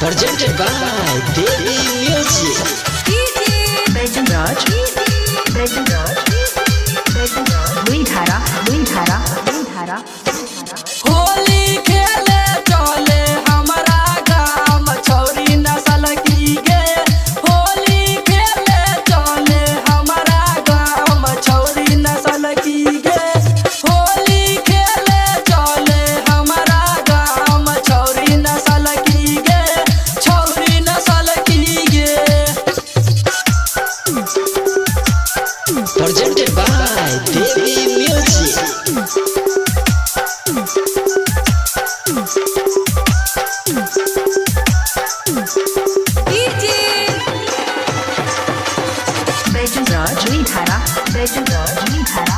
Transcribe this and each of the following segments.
Presented by Devi Music. Raj Raj Duidhara Duidhara Duidhara. Holi खेले चले हमारा गाम छौरी नसल की गे। होली खेले चले हमारा गाम छौरी नसल की गे। होली खेले चले हमारा गाम छौरी नसल की गे। छौरी नसल की गे। Presented by Devi Music. Raj Duidhara Duidhara Duidhara.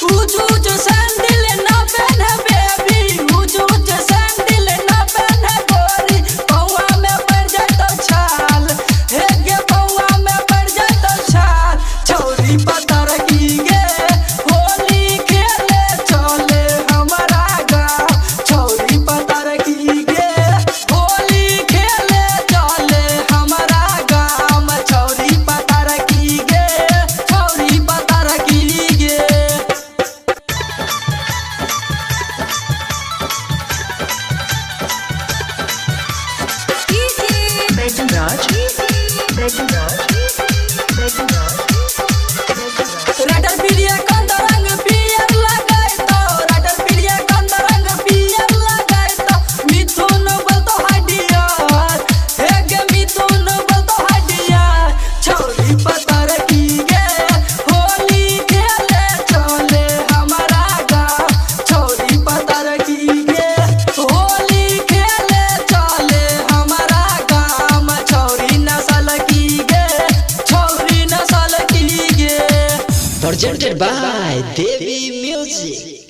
ऊंच ऊंच सैंडल ना पहने बेबी, ऊंच ऊंच सैंडल ना पहने गोरी, पौआ में पड़ जाए तो छाल, हे गे पौआ में पड़ जाए तो छाल, छौरी पतर की गे। होली खेले चले हमारा गाँव छौरी पतर की गे। होली खेले चले हमारा गाँव छौरी पतर की गे। छौरी पतर की गे। Raj राटर पिरिया कंद रंग पियर लगाए तो, राटर पिरिया कंद रंग पियर लगाए तो, मिथुन बोलतो हाडियार, हे गे मिथुन बोलतो हाडियार, छौरी पतर की गे। होली खेले चले हमारा गाँव छौरी पतर की गे। होली खेले चले हमारा गाँव छौरी नसल की गे। छौरी नसल की गे। Presented by Devi Music.